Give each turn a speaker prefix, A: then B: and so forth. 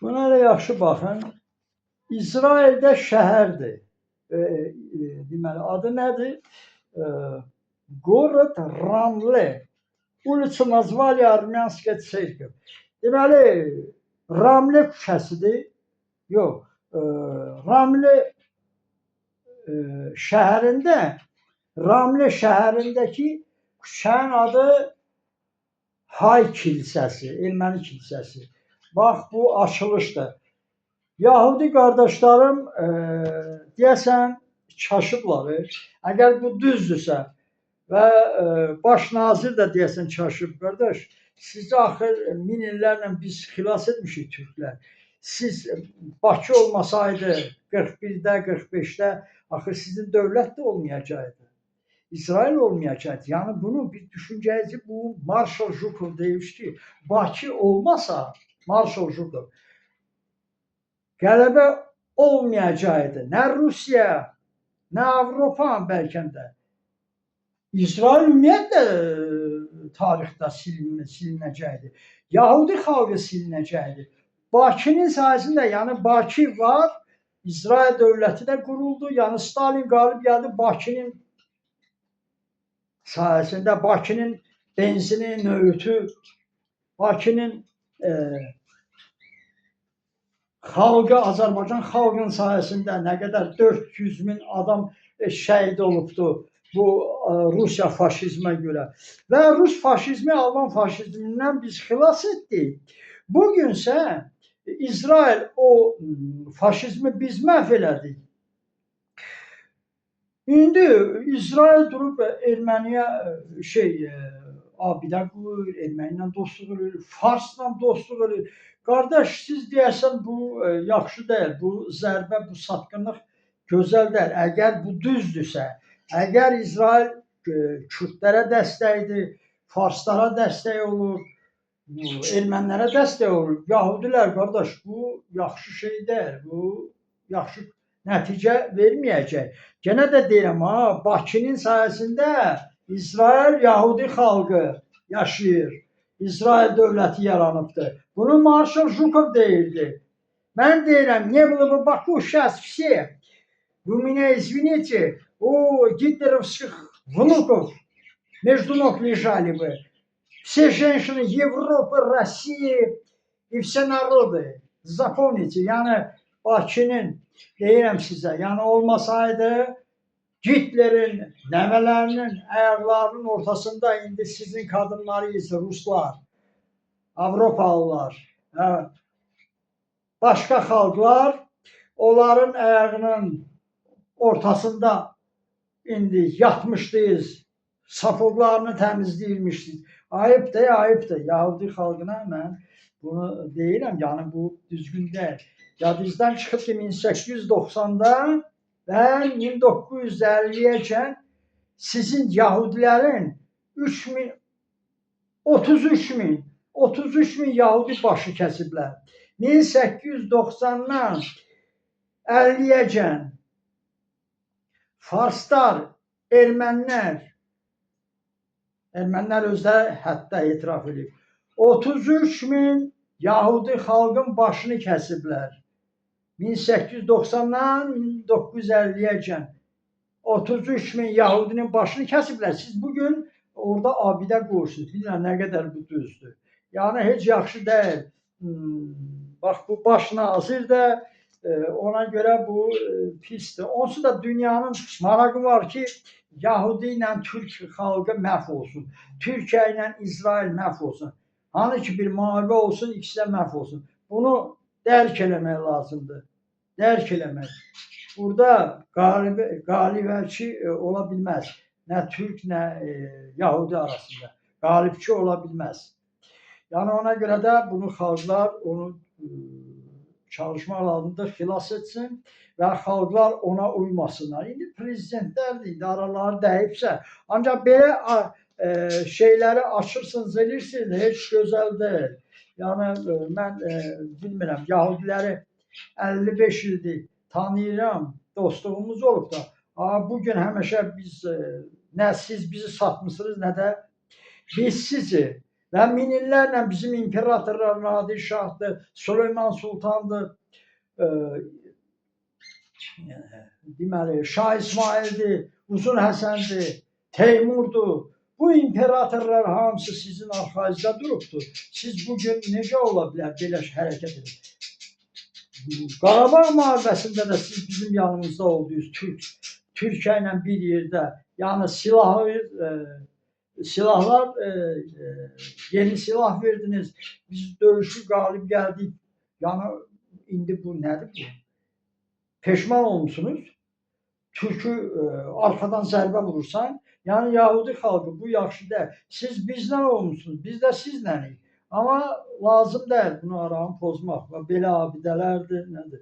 A: Buna da yaxşı baxın. İsraildə şəhərdir. Deməli, adı nədir? Город Ramle. Улица назвали Армянская церковь. Deməli, Ramle küçəsidir. Yox, Ramle şəhərində, Ramle şəhərindəki küçənin adı Hay kilsəsi, erməni kilsəsi. Bax, bu açılışdır. Yahudi qardaşlarım deyəsən çaşıblar. Əgər bu düzdürsə və baş nazir də deyəsən çaşıb, qardaş. Sizi axı min illərlə biz xilas etmişik türklər. Siz Bakı olmasaydı 41-də, 45-də axı sizin dövlət də olmayacaqdı. İsrail olmayacaqdı. Yəni bunu bir düşüncəyici bu Marşal Jukov deyir ki, Bakı olmasa Marşal Jukov qələbə olmayacaqdı. Nə Rusiya, nə Avropa bəlkə də. İsrail ümumiyyətlə tarixdə silinəcəkdi. Yahudi xalqı silinəcəkdi. Bakının sayəsində, yəni Bakı var, İsrail dövləti də quruldu. Yəni Stalin qalib gəldi Bakının sayəsində, Bakının benzini, növütü, Bakının xalqı, Azərbaycan xalqının sayəsində nə qədər 400 min adam şəhid olubdu bu Rusiya faşizmə görə. Və Rus faşizmi Alman faşizmindən biz xilas etdik. Bugünsə İsrail o faşizmi biz məhv elədik. İndi İsrail durub erməniyə abidə qoyur, erməni ilə dostluq eləyir, Farsla dostluq eləyir. Qardaş, siz deyəsən bu yaxşı deyil, bu zərbə, bu satqınlıq gözəl deyil. Əgər bu düzdürsə, əgər İsrail Kürdlərə dəstəkdir, Farslara dəstək olur, ermənilərə dəstək olur, Yahudilər, qardaş, bu yaxşı şey deyil, bu yaxşı nəticə verməyəcək. Genə də deyirəm, ha, Bakının sayəsində İsrail Yahudi xalqı yaşayır. İsrail dövləti yaranıbdır. Bunu Marşal Jukov deyirdi. Mən deyirəm, не было бы Баку, сейчас все, вы меня извините, у гитлеровских внуков между ног лежали бы. Все женщины Европы, России и все народы. Запомните, yəni Bakının, deyirəm sizə, yəni olmasaydı Hitlerin nəvələrinin ayaqlarının ortasında indi sizin kadınlarıyız, Ruslar, Avropalılar, hə, başqa xalqlar onların ayağının ortasında indi yatmışdınız, sapıqlarını təmizləyirmişdiniz. Ayıpdır, ayıpdır. Yahudi xalqına mən bunu deyirəm, yəni bu düzgün deyil. Yadınızdan çıxıb ki, 1890-da və 1950-yəcən sizin Yahudilərin 3 min, 33 min, 33 min Yahudi başı kəsiblər. 1890-dan 50-yəcən Farslar, ermənilər, ermənilər özləri hətta etiraf edib. 33 min Yahudi xalqın başını kəsiblər. 1890-dan 1950-yəcən 33 min Yahudinin başını kəsiblər. Siz bugün orada abidə qoyursunuz. Bilmirəm nə qədər bu düzdür. Yəni heç yaxşı deyil. Bax bu baş nazir də ona görə bu pisdir. Onsuz da dünyanın marağı var ki, Yahudi ilə Türk xalqı məhv olsun. Türkiyə ilə İsrail məhv olsun. Hanı ki bir müharibə olsun, ikisi də məhv olsun. Bunu dərk eləmək lazımdır. Dərk eləmək. Burada qalibçi ola bilməz. Nə Türk, nə Yahudi arasında. Qalibçi ola bilməz. Yəni ona görə də bunu xalqlar onu çalışmaq lazımdır, xilas etsin və xalqlar ona uymasınlar. İndi prezidentlər də indi araları dəyibsə, ancaq belə şeyləri açırsınız, eləyirsiniz, heç gözəl deyil. Yəni mən bilmirəm, Yahudiləri 55 ildir tanıyıram, dostluğumuz olub da. Amma bu gün həmişə biz nə siz bizi satmısınız, nə də biz sizi. Və min illərlə bizim imperatorlar Nadir Şahdır, Süleyman Sultandır, deməli Şah İsmaildir, Uzun Həsəndir, Teymurdur. Bu imperatorlar hamısı sizin arxanızda durubdur. Siz bugün necə ola bilər belə hərəkət edir? Qarabağ müharibəsində də siz bizim yanımızda oldunuz, Türkiyə ilə bir yerdə. Yəni silahı silahlar yeni silah verdiniz. Biz döyüşü qalib gəldik. Yəni indi bu nədir bu? Peşman olmusunuz. Türkü arxadan zərbə vurursan, yəni Yahudi xalqı bu yaxşı deyil. Siz bizlə olmusunuz, biz də sizləyik. Amma lazım deyil bunu aranı pozmaq və belə abidələrdir, nədir?